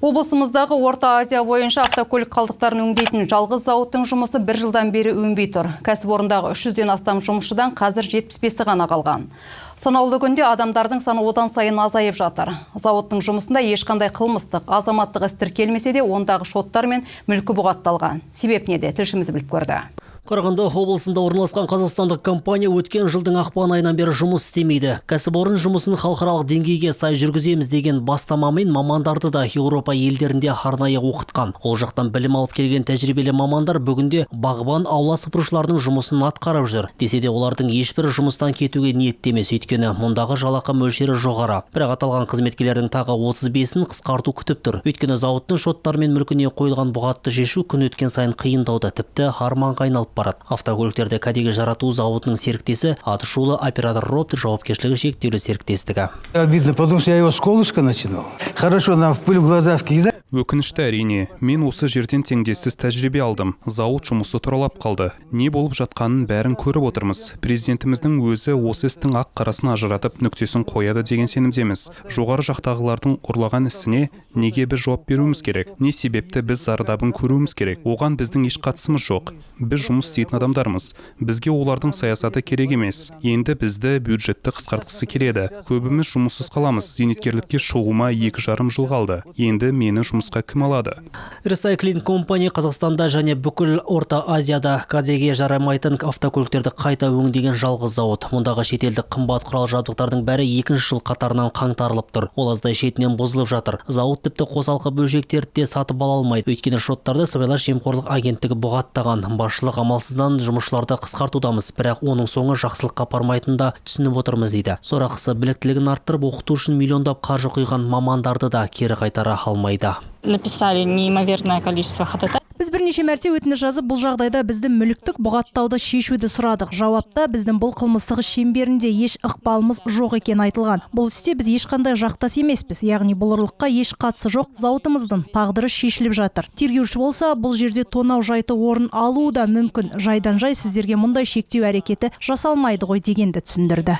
Облысымыздағы Орта Азия бойынша автокөлік қалдықтарын өңдейтін жалғыз зауыттың жұмысы бір жылдан бері өнбей тұр. Кәсіпорындағы 300-ден астам жұмысшыдан қазір 75-і ғана қалған. Санаулы күнде адамдардың саны одан сайын азайып жатыр. Зауыттың жұмысында ешқандай қылмыстық, азаматтық іс тіркелмесе де, ондағы шоттар мен мүлкі бұғатталған. Себеп неде? Тілшіміз біліп көрді. Қарағанды облысында орналасқан қазақстандық компания өткен жылдың ақпан айынан бері жұмыс істемейді. Кәсіпорын жұмысын халықаралық деңгейге сай жүргіземіз деген бастамамен мамандарды да Еуропа елдерінде арнайы оқытқан. Ол жақтан білім алып келген тәжірибелі мамандар бүгінде бағбан, аула сыпырушылардың жұмысын атқарып жүр. Десе де, олардың ешбірі жұмыстан кетуге ниетті емес, өйткені мұндағы жалақы мөлшері жоғары. Бірақ аталған қызметкерлердің тағы 35-ін қысқарту күтіп тұр. Өйткені зауыттың шоттары мен мүлкіне қойылған бұғатты шешу күн өткен сайын қиындауда, тіпті арманға айналып барады. Автокөліктерді кәдеге жарату зауытының серіктесі атышулы «Оператор РОП» жауапкершілігі шектеулі серіктестігі. Обидно, потому что я его с колышка начинал. Хорошо, нам в пыль в глаза кидали. Өкінішті, әрине. Мен осы жерден теңдессіз тәжірибе алдым. Зауыт жұмысы тұралап қалды. Не болып жатқанын бәрін көріп отырмыз. Президентіміздің өзі осы істің ақ қарасын ажыратып, нүктесін қояды деген сенімдеміз. Жоғары жақтағылардың ұрлаған ісіне неге біз жауап беруіміз керек? Не себепті біз зардабын көруіміз керек? Оған біздің еш қатысымыз жоқ. Біз жұмыс істейтін адамдармыз. Бізге олардың саясаты керек емес. Енді бізді, бюджетті қысқартқысы келеді. Көбіміз жұмыссыз қаламыз. Зейнеткерлікке шығуыма 2,5 жыл қалды. Енді мені жұмысқа кім алады? Recycling Company Қазақстанда және бүкіл Орта Азияда кәдеге жарамайтын автокөліктерді қайта өңдеген жалғыз зауыт. Мұндағы шетелдік қымбат құрал жабдықтардың бәрі екінші жыл қатарынан қаңтарылып тұр. Ол аздай, шетінен бұзылып жатыр. Зауыт тіпті қосалқы бөлшектерді де сатып ала алмайды. Өйткені шоттарды Сыбайлас жемқорлық агенттігі бұғаттаған. Басшылық амалсыздан жұмысшыларды қысқартудамыз, бірақ оның соңы жақсылыққа апармайтынын да түсініп отырмыз дейді. Сорақысы, біліктілігін арттырып, оқыту үшін миллиондап қаржы құйған мамандарды да кері қайтара алмайды. Написали неимоверное количество ходатайств. Біз бірнеше мәрте өтініш жазып, бұл жағдайда біздің мүліктік бұғаттауды шешуді сұрадық. Жауапта біздің бұл қылмыстық іс шеңберінде еш ықпалымыз жоқ екені айтылған. Бұл істе біз ешқандай жақтас емеспіз, яғни бұл ұрлыққа еш қатысы жоқ зауытымыздың тағдыры шешіліп жатыр. Тергеуші болса, бұл жерде тонау жайты орын алуы да мүмкін. Жайдан жай сіздерге мұндай шектеу әрекеті жасалмайды ғой дегенді түсіндірді.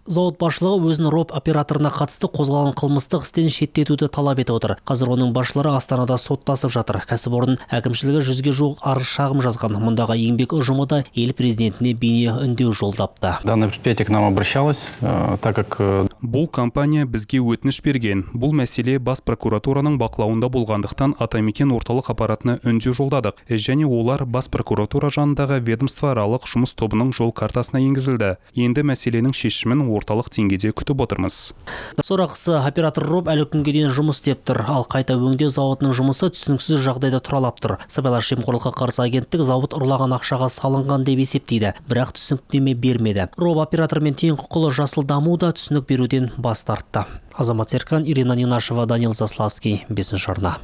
Зауыт басшылығы өзін РОП операторына қатысты қозғалған қылмыстық істен шеттетуді талап етіп отыр. Қазір оның басшылары Астанада соттасып жатыр. Кәсіпорын әкімшілігі 100-ге жуық арыз шағым жазған. Мұндағы еңбек ұжымы да ел президентіне бейне үндеу жолдапты. Данное предприятие к нам обращалось, так как Бұл компания бізге өтініш берген. Бұл мәселе бас прокуратураның бақылауында болғандықтан, Атамекен орталық аппаратына үндеу жолдадық және олар бас прокуратура жанындағы ведомствоаралық жұмыс тобының жол картасына енгізілді. Енді мәселенің шешімін орталық деңгейде күтіп отырмыз. Сорақысы, Оператор РОП әлі күнге дейін жұмыс істеп тұр. Ал қайта өңдеу зауытының жұмысы түсініксіз жағдайда тұралап тұр. Сыбайлас жемқорлыққа қарсы агенттік зауыт ұрлаған ақшаға салынған деп есептейді, бірақ түсініктеме бермеді. РОП операторымен тең құқылы «Жасыл даму» да түсінік беруден бас тартты. Азамат Серкан, Ирина Нинашева, Данил Заславский, Бесінші арна.